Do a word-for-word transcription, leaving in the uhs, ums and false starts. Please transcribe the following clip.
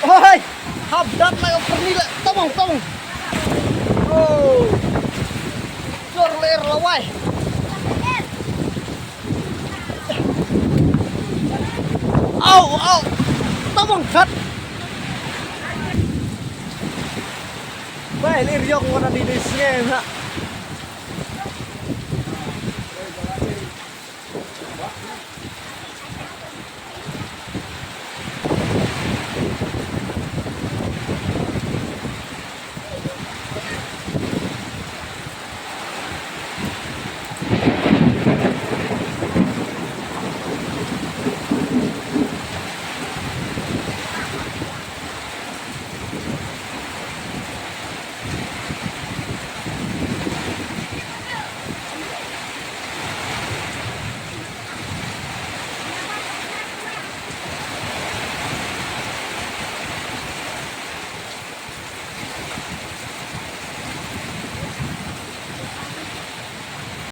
Oi, hap dat la ka pyrni la, tong, tong. Oh. Jor ler la wai. Au, au. Tong kat. Bai ler yong wana di di sngen ha.